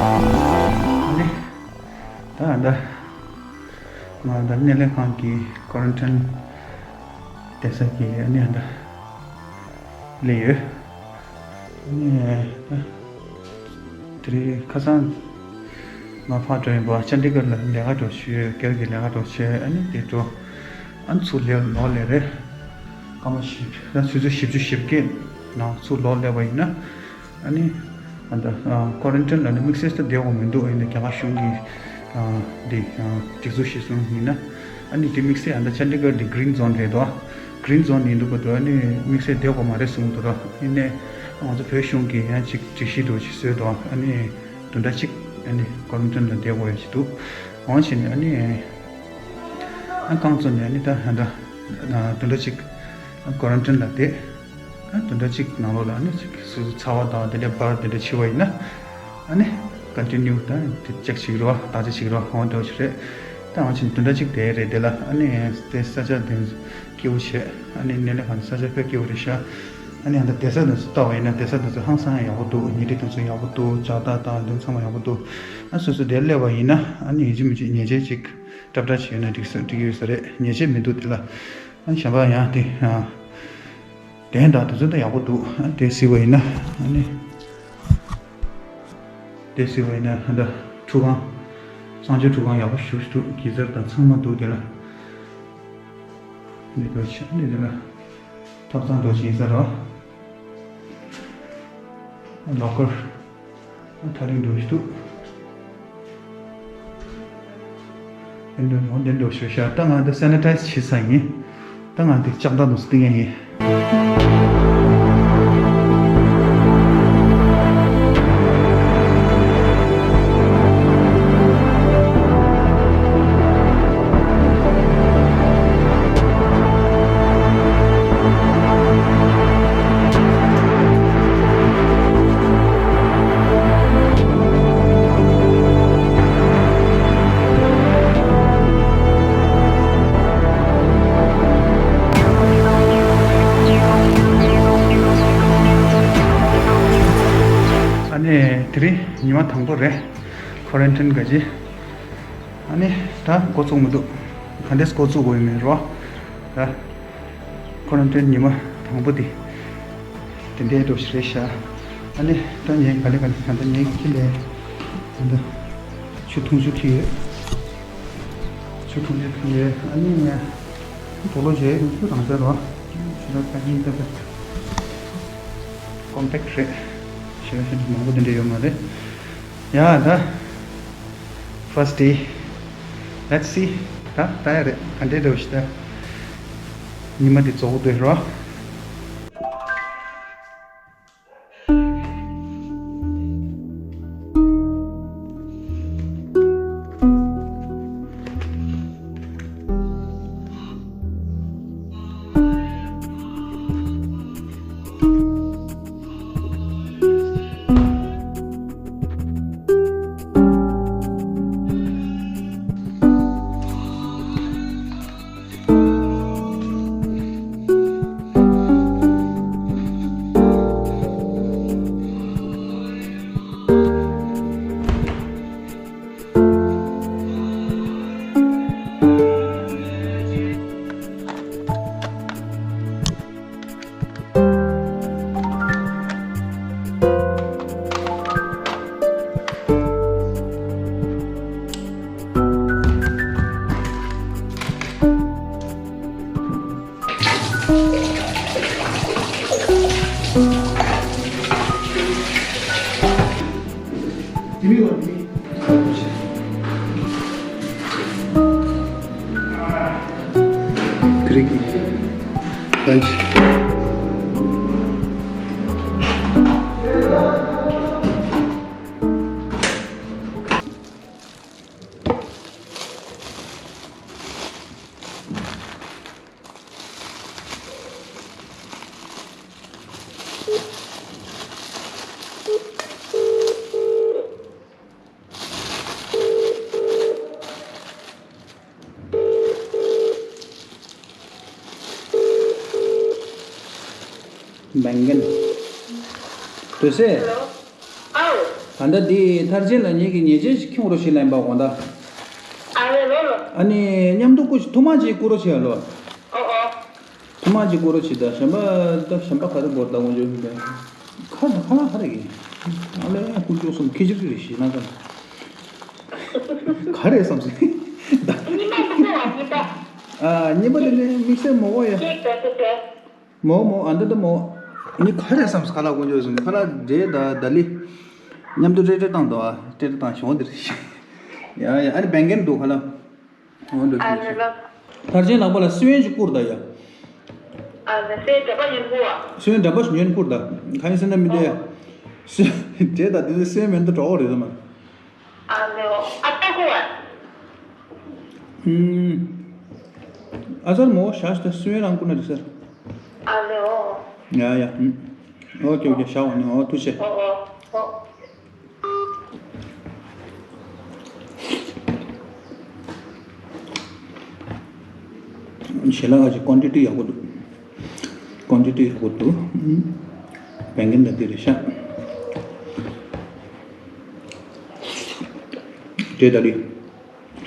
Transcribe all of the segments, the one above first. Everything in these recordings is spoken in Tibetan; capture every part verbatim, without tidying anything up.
ཨ་ནི། ད་ཨ་ད། ང་ད་སྣེ་ལེན་ཁང་གི་ཀོ་རན་ཊིན་བསྡད་ས་གི་ཨ་ནི་ཨ་ད། ལས་ཡོད། ཨ་ནི་ད། དེ་རིང་ཁ་སང་ང་ཕར་འགྲོ་ཡིན་པ་ཅན་ཌི་གར་ལ་ལས་ཀ་འགྲོ་ཞུས་སྒེར་གྱི་ལས་ཀ་འགྲོ་བྱས་ཨ་ནི་དེ་འགྲོ། ཨ་ནི་ཚུར་ལོག་ལོག་ལས་རེད། སྐར་མ་བཞི་ད་ཆུ་ཚོད་བཞི་བཅུ་ཞེ་བརྒྱད་ནང་ཚུར་ལོག་སླེབས་པ་ཡིན་ན། ཨ་ནི། ཨ་ད། ཀོ་རན་ཊིན་ལ་ནི་དམིགས་བསལ་ད་བསྡད་དགོས་མི་འདུག་ཡིན་ན་རྒྱ་གར་གཞུང་གི། འདི། སྒྲིག་འཛུགས་གཞིར་བཟུང་ཡིན་ན། ཨ་ནི་དེ་དམིགས་བསལ་ཨ་ད་ཅན་ཌི་གར་འདི་གྷི་རིན་ཛོན་རེད་དོ། གྷི་རིན་ཛོན་ཡིན་འདུག་ག་དོ་ཨ་ནི་དམིགས་བསལ་བསྡད་དགོས་མ་རེད་གསུངས་འདུག་ར་ཡིན་ནའི། ང་ཚོ་བོད་གཞུང་གིས་ཡང་ཅིག་སྒྲིག་གཞི་འདྲ་ཅིག་བཟོས་དོ་ཨ་ནི། བདུན་ཕྲག་གཅིག་ཨ་ནི་ཀོ་རན་ཊིན་ལ་བསྡད་དགོས་ཡ་ཅིག་འདུག་འོ་བྱས་ནས་ཨ་ནི། ཨ་རྐང་བཙུགས་ནས་ཨ་ནི་ད་ཨ་ད། བདུན་ཕྲག་གཅིག་ཀོ་རན་ཊིན་ལ་བསྡད། ཨ་བདུན་ཕྲག་གཅིག་ནང་ལོགས་ལ་ཨ་ནི་ཅིག་སོ་སོ་ཚ་བ་དང་དེ་འདྲ་འབར་དེ་འདྲ་བྱེད་པ་ཡིན་ན། ཨ་ནི་ཀོན་ཊི་ནིའུ་ད་དེ་ཅེག་བྱེད་ཀྱི་རེད་བ་བརྟག་དཔྱད་བྱེད་ཀྱི་རེད་བ་འོ་འདྲ་བ་ཞིག་རེད། ད་འོ་ཕྱིན་བདུན་ཕྲག་གཅིག་དེ་རེད་དེ་ལ་ཨ་ནི་དེ་ས་ཆ་དེ་སྐྱིད་པོ་བྱས་ཨ་ནི་སྣེ་ལེན་ཁང་ས་ཆ་དཔེ་སྐྱིད་པོ་རེད་ཤག་ཨ་ནི་ཨ་ད་བསྡད་ས་དེ་ཚོ་ལྟ་བ་ཡིན་ན་བསྡད་ས་དེ་ཚོ་ཧང་སང་ཡག་པོ་འདུག་ཉལ་ཁྲི་དེ་ཚོ་ཡག་པོ་འདུག་ལྕགས་ཐག་དང་དེ་ཚང་མ་ཡག་པོ་འདུག་ཨ་སོ་སོ་དེ་སླེབས་པ་ཡིན་ན་ཨ་ནི་ཡིན་གཅིག་མིན་གཅིག་ཉལ་ཆས་ཅིག་ཏག་ཏག་བྱས་ན་འགྲིག་ས་འགྲིག་གི་ཡོད་ས་རེད། ཉལ་ཆས་མི་འདུག་དེ་ལ། ཨ་གཞན་པ་ཡང་དེ། གདན་དང་དེ་ཚོ་ད་ཡག་པོ་འདུག་ཨ་དེ་གཟིགས་པ་ཡིན་ན་ཨ་ནི། དེ་གཟིགས་པ་ཡིན་ན་ཨ་ད་ཁྲུས་ཁང་། གསང་སྤྱོད་ཁྲུས་ཁང་ཡག་པོ་ཞེ་པོ་ཅིག་འདུག་གི་ཛར་དང་ཚང་མ་འདུག་དེ་ལ། འདི་འདྲ་བྱས་ཨ་ནི་དེ་ལ། ཐབ་ཚང་འདྲ་བྱས་ཡིན་ས་རེད། ལོ་ཀར། ཐག་རིང་འདྲ་ཞིག་འདུག་དེ་འདྲ་འོ་དེ་འདྲ་ཞིག་ཤར་ད་ང་འདི་སེ་ནི་ཊའི་ཛི་བྱེད་ས་ཡིན། ད་ང་འདི་ལྕགས་རྟ་འདུག་སྟེང་ཡིན། ཨ་ནི་དེ་རིང་ཉི་མ་དང་པོ་རེད། ཁོ་རན་ཊིན་ག་ཅི། ཨ་ནི་ད་འགོ་བཙུགས་མི་འདུག་ག་འདྲས་འགོ་བཙུགས་དགོས་ཡོད་མེད་རོ། ད། ཁོ་རང་ཚོའི་ཉི་མ་དང་པོ་དེ། དེ་འདྲའི་འདྲ་ཞིག་རེད་ཤག་ཨ་ནི་ད་ངས་ག་ལེ་ག་ལེ་ད་ལྟ་ངས་ཁྱི་ལས། ད་ལྟ། ཆུ་འཐུང་ཆུ་ཁྱི་ཡོད། ཆུ་འཐུང་ཆུ་ཁྱི་ཡོད་ཨ་ནི་ངས། དོ་ལོ་བྱས་ཡོད་ཆུ་རང་ཚར་བ། ཆུ་ར་ད་ཡིན་ད་ད། ཀོམ་པེག་རེད། ཞེ་དྲག་ཞེ་དྲག་མང་པོ་དེ་འདྲ་ཡོད་མ་རེད། ཡ་ད། First day. Let's see. ད་ད་ཡ་རེད་ག་འདྲའི་འདྲ་བོ་ཞིག་ད། ཉི་མ་འདི་རྫོགས་འདོད་རོ། Bangan. Tu se? Hello. Oh. ད་ལྟ་འདི་ཐར་ཆེན་ལ་ངེད་ཀྱི་ཉེས་ཆད་ཞིག་འཁྱོངས་རོགས་བྱེད་ལབ་ཡིན་པ་དགོངས་དག་ཨ་རེ་ལོ་ལོ། ཨ་ནི་མཉམ་དུ་སྐུ་ཐུགས་མ་ཅིག་བསྐུར་རོགས་བྱེད་ཨ་ལོ། ཨོ་ཨོ། ཐུགས་མ་ཅིག་བསྐུར་རོགས་བྱེད་ད། གཞན་པ་ད་གཞན་པ་ག་རེ་དགོས་ད་དགོངས་བྱེད་ཡིན་པས། ཁ་ཁ་ཁ་རེ་གི། ཨ་ལས་དཀོན་མཆོག་གསུམ་ཁྱེད་ཅིག་རེ་ཞིག་ན་ད། ག་རེ་བསམ་སོང་ད། ཉི་མ་དུ་བ་ཉི་ད། ཨ་ཉི་མ་དེ་ནས་དམིགས་བསལ་མོ་བོ་ཡ། ཁྱེད་ད་ད་ད། མོ་མོ་ཨ་འདི་འདི་མོ། ནི་ག་རེ་བསམ་སོང་ཁ་ལག་དཀོན་མཆོག་གསུམ་ཁ་ལག་འདྲེ་ད་ད་ལི། མཉམ་དུ་རེ་རེ་བཏང་འདུག་ཨ་རེ་རེ་བཏང་བྱུང་འདིར། ཡ་ཡ་ཨ་ནི་བན་རྒན་འདུག་ཁ་ལག་འོ་འདུག་ཨ་ཤི་ལ། ཐར་ཆེན་ལག་པ་ལ་སི་ཝེན་ཞིག་བསྐུར་ད་ཡ། ཨ་ལ་སེ་འདྲ་པ་ཉན་གོ་བ། སི་ཝེན་འདྲ་པ་ཞིག་ཉན་བསྐུར་ད། གང་ཡིན་ཟེར་ན་མི་འདི། ཨོ། སི་ཝེན་དེ་ད་དེ་སི་ཝེན་མེན་དུ་གྲོགས་རེད་ཟེར་མ། ཨ་ལེའོ། ཨ་ལྟ་གོ་བ། ཨུམ། ཨ་ཟར་མོ་ཤ་ཤ་སུའི་རང་ཀུན་ན་རི་སར། ཨ་ལེའོ། ཡ་ཡ། ཨུམ། ཨོ་ཀེ་ཨོ་ཀེ་ཤ་བ་ནི་ཨོ་ཐུགས་རྗེ་ཆེ། ཨོ་ཨོ་ཨོ། ཞལ་ལག་གི་ཀོན་ཊི་ཊི་ཡག་པོ་འདུག་ཀོན་ཊི་ཊི་ཡག་པོ་འདུག་བན་རྒན་ད་འདི་རེད་ཤག་དེ་ད་ལི།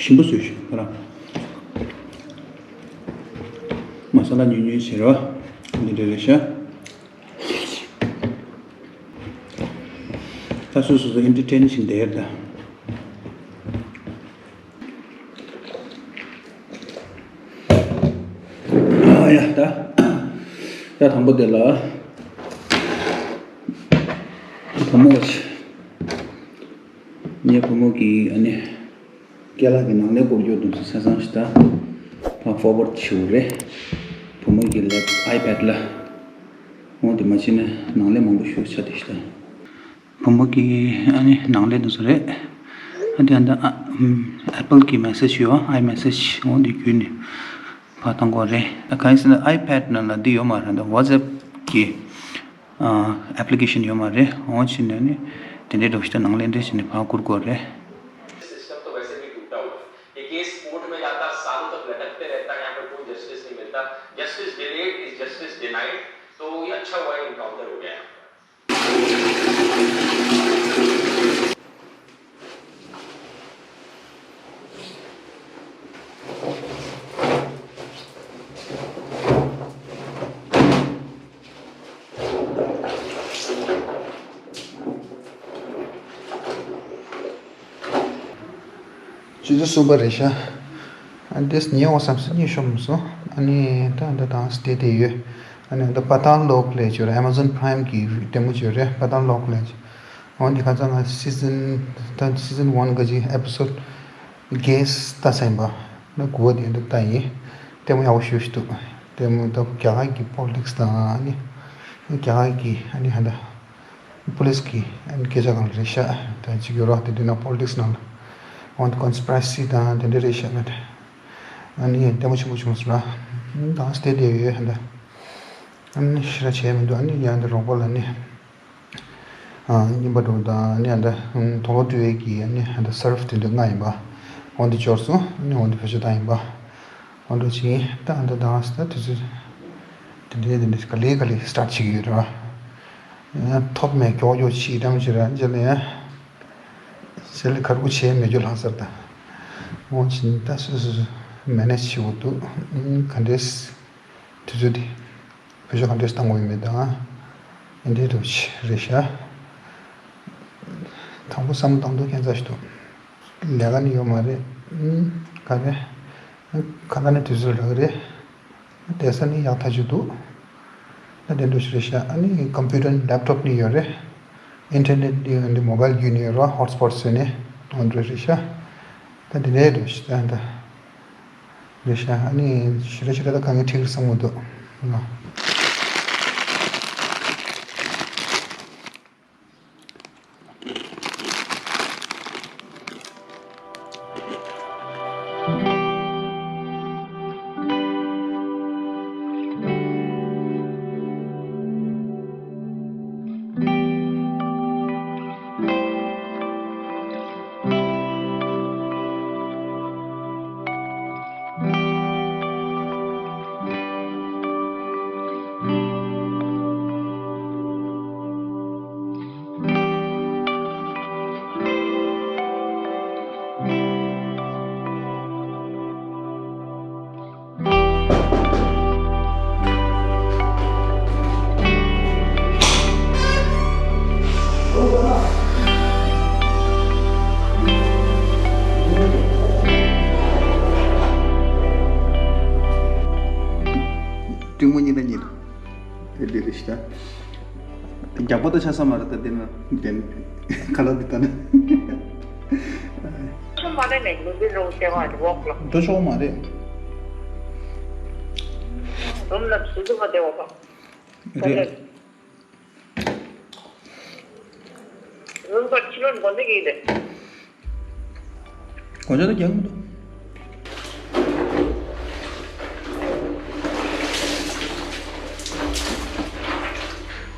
ཞིམ་པོ་བཟོས་ཤག་ཁོ་རང་། མ་ས་ལ་ཉུང་ཉུང་བྱེད་རོགས། འདི་འདྲ་རེད་ཤག་ད་སོ་སོ་སོ་ཨེན་ཊར་ཊེན་ཞིག་བསྡད་ཡོད་ད། ཨ་ཡ་ད། ད་དང་པོ་དེ་ལ། བུ་མོ་ཆེ། ངའི་བུ་མོ་གིས་ཨ་ནི། རྒན་ལགས་ཀྱི་ནང་ལས་སྐོར་སྐྱོད་དུ་ཚེ་སང་ཞིག་ད། ཕ་ཕོར་ཝར་ཌི་བྱེད་རེད། བུ་མོ་གི་ལེབ་ཨའི་པེ་ཌི་ལ། འོང་དེ་མ་བྱས་ན་ནང་ལས་མང་པོ་ཞུ་ཆ་དེ་ཞིག་ད། བུ་མོ་གི་ཨ་ནི་ནང་ལས་དུ་སུ་རེད། ཨ་དེ་ཨ་ད་ཨ་ཨེ་པལ་གི་མེ་སེ་ཇི་ཡོད་ཨའི་མེ་སེ་ཇི་འོང་དེ་བརྒྱུད་ནས་ཕ་བཏང་དགོས་རེད། ཨ་གང་ཡིན་ཟེར་ན་ཨའི་པེ་ཌི་ནང་ལ་འདི་ཡོད་མ་རེད་ད་ཝ་ཊི་སེབ་གི་ཨ་ཨེ་པི་ལི་ཀེ་ཤན་ཡོད་མ་རེད། འོང་ཕྱིན་ནས་ནི་དེ་འདྲའི་འགྲོ་ཤི་ད་ནང་ལས་འདྲེ་ཕྱིན་ནས་ཕ་བསྐུར་དགོས་རེད། सिस्टम तो वैसे भी टूटा हुआ है। ये केस कोर्ट में जाता, सालों तक लटकते रहता है, यहाँ पे कोई जस्टिस नहीं मिलता। Justice delayed is justice denied. तो ये अच्छा हुआ, एनकाउंटर हो गया यहाँ पर। ཆུ་ཚོད་གསུམ་པ་རེད་ཤག་ཨ་འདིས་ཉེ་བ་བསམ་སོང་གཉིད་ཤོར་མ་སོང་། ཨ་ནི་ད་ད་དང་སྟེ་དེ་ཡོད། ཨ་ནི་ད་པ་ཏང་ལོག་ལས་བྱོས་རེད། ཨེ་མ་ཛོན་པ་རའིམ་གི་ལྟད་མོ་བྱོས་རེད། པ་ཏང་ལོག་ལས་འོ་འདི་ཁ་ཚང་ང་སི་ཛན་ད་སི་ཛན་ཝན་ག་ཅི་ཨེ་པི་སོད་བརྒྱད་ལྟ་ས་ཡིན་པ། ན་དགུ་བ་དེ་འདི་ལྟ་ཡིན། ལྟད་མོ་ཡག་པོ་ཞེ་པོ་ཞིག་འདུག་ལྟད་མོ་ད་རྒྱ་གར་གི་པོ་ལི་ཊིག་སི་དང་ཨ་ནི་རྒྱ་གར་གི་ཨ་ནི་ཧ་ད། པུ་ལིས་ཀྱི་ཨ་ནི་སྐད་ཆ་གང་རེད་ཤག་ད་ཅིག་ཡོད་རོགས་དེ་དུས་ན་པོ་ལི་ཊིག་སི་ནང་ལ་འོན་ཏེ་ཀོན་སི་པི་ར་སི་དང་དེ་འདྲ་རེད་ཤག་ན་དེ་ཨ་ནི་ལྟད་མོ་ཆེན་པོ་བྱུང་སོང་ར། དང་སྟེ་དེ་ཡོད་ཧ་ད། ཨ་ནི་ཤི་ར་བྱས་མི་འདུག་ཨ་ནི་ཡང་འདི་རོགས་པ་ལ་ནི་ཨ་རྙིང་པ་འགྲོ་དང་ཨ་ནི་ཨ་ད་དོ་ལོ་ཏུ་ཝེ་གི་ཨ་ནི་ཨ་ད་སར་ཕ་དེ་འདྲ་ལྔ་ཡིན་པ། འོན་ཏེ་འབྱོར་སོང་ཨ་ནི་འོན་ཏེ་བེད་སྤྱོད་བཏང་ཡིན་པ། ཨོ་འགྲོ་ཅིག་ད་འདི་དང་ས་དུས་ཚོད་དེ་འདྲའི་དེ་འདྲའི་ག་ལེ་ག་ལེ་སི་ཊཱར་ཊི་བྱེད་ཀྱི་ཡོད་རེད་བ། ཡང་ཐོབ་མེད་མགྱོགས་མགྱོགས་ཕྱིས་འགྲམ་ཅིག་ར་འཇལ་ལ་ཡང་ཟེར་ལ་གར་སྐུ་བྱས་མེད་རྒྱུ་ལྷག་ཟེར་ད། འོ་ཅིག་ད་སོ་སོ་སོ་མེ་ནེ་ཇི་བྱེད་དགོས་འདུག་ག་འདྲས་དུས་ཚོད་དེ་བེད་སྤྱོད་ག་འདྲས་བཏང་དགོས་ཡོད་མེད་དང་། འདི་འདྲ་ཅིག་རེད་ཤག་དང་པོ་བསམ་བློ་བཏང་དུས་ཁྱད་མཚར་ཞིག་འདུག་ལས་ཀ་ནི་ཡོད་མ་རེད། ཨུམ། ག་རེ། ཁ་ཁ་ནས་དུས་ཚོད་རག་གི་རེད། བསྡད་ས་ནི་ཡག་ཐག་ཆོད་འདུག་ད་དེ་འདྲ་ཞིག་རེད་ཤག་ཨ་ནི་ཀམ་པུ་ཊར་ནི་ལེབ་ཊོབ་ནི་ཡོད་རེད། ཨིན་ཊར་ནེཊ་ནི་འདི་མོ་བྷལ་བརྒྱུད་ནི་ཡོད་རེད། ཧོཊ་སི་པོཊ་བཟོས་ནས་འོ་འདྲ་རེད་ཤག་ད་དེ་འདྲའི་འདྲ་ཞིག་ད་ད་རེད་ཤག་ཨ་ནི་ཞེ་དྲག་ཞེ་དྲག་ད་དཀའ་ངལ་འཕྲད་ཀྱི་རེད་བསམ་གྱི་འདུག་ལགས། མོ་གཉིས་ན་གཉིས། དེ་འདི་རེད་ཤི་ད། དེ་རྒྱག་པ་ད་ཆ་ས་མ་རེད་ད། དེ་ན་དེ་ཁ་ལག་འདི་ད་ན། ཁྱོད་མ་རེད་ནས་ལུས་འདི་རུ་བྱེད་པ་འོག་ལ། འགྲོ་ཆོག་མ་རེད། རུམ་ལ་སུ་ཚོད་མ་བསྡད་པ། རེད། རུམ་པར་ཕྱི་ལོགས་འགོ་འཛུགས་ཡིན་ཏེ། དགོངས་འཆར་དུ་རྒྱག་མི་འདུག་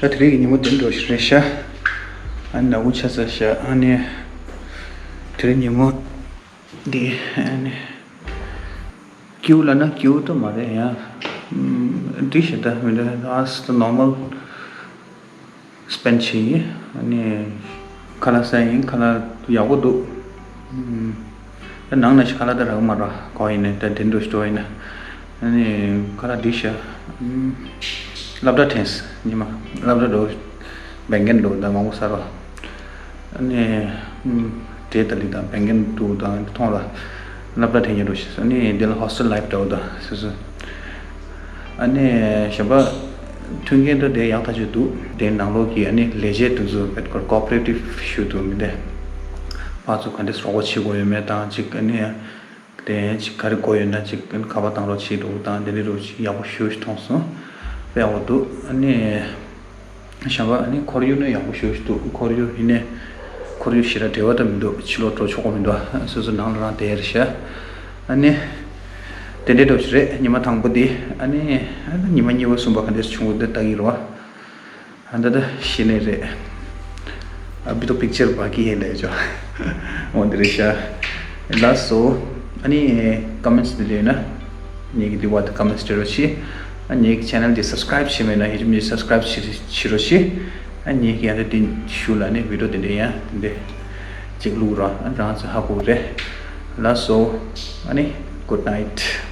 ད་དེ་རིང་གི་ཉིན་མོ་དེ་འདྲ་ཞིག་རེད་ཤག་ཨ་ནི་ནག་ཁུང་ཆགས་ཚར་ཤག་ཨ་ནི་དེ་རིང་ཉིན་མོ་འདི་ཨ་ནི་སྐྱིད་པོ་ལབ་ན་སྐྱིད་པོ་ད་མ་རེད། ཡང་འགྲིག་ཤག་ད་མི་འདྲ། ཨ་སི་ད་ནོར་མལ་སྤེན་བྱས་ཡིན། ཨ་ནི་ཁ་ལག་ཟ་ཡིན། ཁ་ལག་ཡག་པོ་འདུག་ཨ་ནང་ན་ཞིག་ཁ་ལག་ད་རག་མ་རག་གོ་ཡིན་ནས་ད་དེ་འདྲ་ཞིག་འགྲོ་ཡིན་ན། ཨ་ནི་ཁ་ལག་འགྲིག་ཤག་སློབ་གྲྭ་དྲན་སོང་ཉི་མ། སློབ་གྲྭ་འགྲོ་བན་རྒན་འགྲོ་ད་མང་པོ་ཟ་རོགས། ཨ་ནི་འབྲས་དང་ལི་དང་བན་རྒན་འདུག་དང་མཐོང་ལ། སློབ་གྲྭ་དྲན་ཉེ་འགྲོ་ཤི་སོང་། ཨ་ནི་འདི་ལ་ཧོ་སི་ཊེལ་ལའིཕ་འདྲ་བོ་དང་སོ་སོ། ཨ་ནི་གཞན་པ་མཐུན་རྐྱེན་དུ་དེ་ཡག་ཐག་ཆོད་འདུག་དེ་ནང་ལོགས་ཀྱི་ཨ་ནི་ལས་བྱེད་དེ་ཚོ་བེད་ཀོར་ཀོ་ཨོ་པ་རེ་ཊིབ་ཞུ་འདུག་མི་དེ་ཕར་ཚུར་ག་འདྲས་རོགས་པ་བྱེད་དགོས་ཡོད་མེད་དང་གཅིག་ཨ་ནི་དེ་གཅིག་ག་རེ་དགོས་ཡོད་ན་གཅིག་ཨ་ནི་ཁ་པར་བཏང་རོགས་བྱེད་འདུག་དང་དེ་འདྲས་རོགས་ཡག་པོ་ཞེ་པོ་ཞིག་མཐོང་སོང་། དཔེ་ཡག་པོ་འདུག་ཨ་ནི། གཞན་པ་ཨ་ནི་ཁོར་ཡུག་ནི་ཡག་པོ་ཞེ་པོ་ཞིག་འདུག་ཁོར་ཡུག་ཡིན་ནའི་ཁོར་ཡུག་ཞེ་དྲག་བྲེལ་བ་ད་མི་འདུག་ཕྱི་ལོགས་འགྲོ་ཆོག་གི་མི་འདུག་སོ་སོ་ནང་ལ་རང་བསྡད་རེད་ཤག་ཨ་ནི་དེ་འདྲའི་འགྲོ་ཞིག་རེད། ཉི་མ་དང་པོ་དེ་ཨ་ནི་ཨ་ནི་ཉི་མ་གཉིས་པ་གསུམ་པ་ག་འདྲས་བྱུང་འདི་ལྟ་གི་རེད་བ། ཨ་ད་ད་ཤི་ནི་རེད། ཨ་བི་ཏོ་པིག་ཅར་བ་གི་ཡེ་ལེ་ཅོ། འོ་འདི་རེད་ཤག་ལགས་སོ། ཨ་ནི་ཀོ་མེན་ཊི་འདི་ལས་ན། ངེད་ཀྱི་འདི་བར་དུ་ཀོ་མེན་ཊི་སྤྲད་རོགས་གྱིས། ཨ་ངེད་ཀྱི་ཆེ་ནལ་འདི་སབ་སི་ཀ་རའིབ་བྱས་མེད་ན་ཡིད་ཆེས་མེད་སབ་སི་ཀ་རའིབ་བྱེད་བྱེད་རོགས་གྱིས། ཨ་ངེད་ཀྱི་ཡང་དེ་འདི་ཞུ་ལ་ནི་བི་ཌི་ཡོ་དེ་འདྲ་ཡང་དེ་འདྲ་གཅིག་བླུག་རོགས། ཨ་རང་ཚོ་ཧ་གོ་རེད། ལགས་སོ། ཨ་ནི་གུཌ་ནའིཊ།